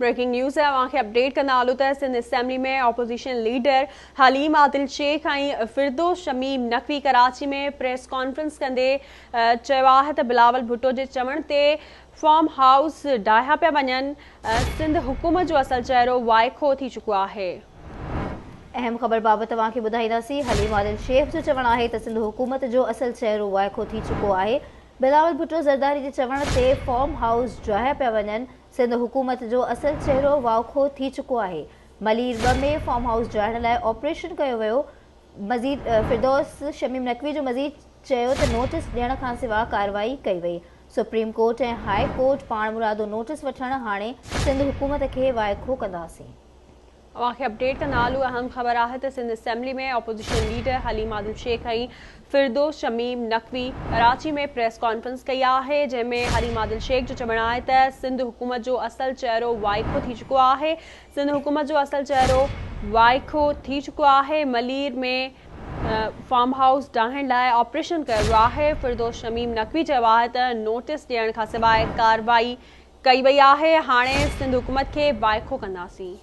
Breaking news اوهان کي update ڪندا هلون ته Sindh assembly ۾ opposition leader Haleem Adil Sheikh ۽ Firdous Shamim Naqvi Karachi ۾ press conference ڪندي چيو آهي ته بلاول ڀٽو جي چوڻ تي فارم هائوس ڊاهيا پيا وڃن، سنڌ حڪومت جو اصل چهرو وائکو ٿي چڪو آهي. اهم خبر بابت اوهان کي ٻڌائينداسين، حليم عادل شيخ جو چوڻ آهي ته سنڌ حڪومت جو اصل چهرو وائکو ٿي چڪو آهي، بلاول ڀٽو زرداري جي چوڻ تي فارم هائوس ڊاهيا پيا وڃن، سنڌ حڪومت جو اصل چهرو واکو ٿي چڪو آهي، ملير ٻه ۾ فارم هائوس ڊاهڻ لاء آپريشن ڪيو ويو، مزيد فردوس شميم نقوي جو مزيد چيو ته نوٽيس ڏيڻ کانسواء ڪارروائي ڪئي وئي، سپريم ڪورٽ ۽ هاء ڪورٽ پاڻمرادو نوٽيس وٺڻ هاڻي سنڌ حڪومت کي وائکو ڪنداسين. اوهان کي اپڊيٽ ڪندا هلون اهم خبر آهي ته Sindh assembly ۾ opposition leader Haleem Adil Sheikh ۽ Firdous Shamim Naqvi Karachi ۾ press conference ڪئي آهي جنهن ۾ حليم عادل شيخ جو چوڻ آهي ته سنڌ حڪومت جو اصل چهرو وائکو ٿي چڪو آهي سنڌ حڪومت جو اصل چهرو وائکو ٿي چڪو آهي ملير ۾ فارم هائوس ڊاهڻ لاء آپريشن ڪيو ويو آهي فردوس شميم نقوي چيو آهي ته نوٽيس ڏيڻ کانسواء ڪارروائي ڪئي وئي آهي هاڻي سنڌ حڪومت کي وائکو ڪنداسين.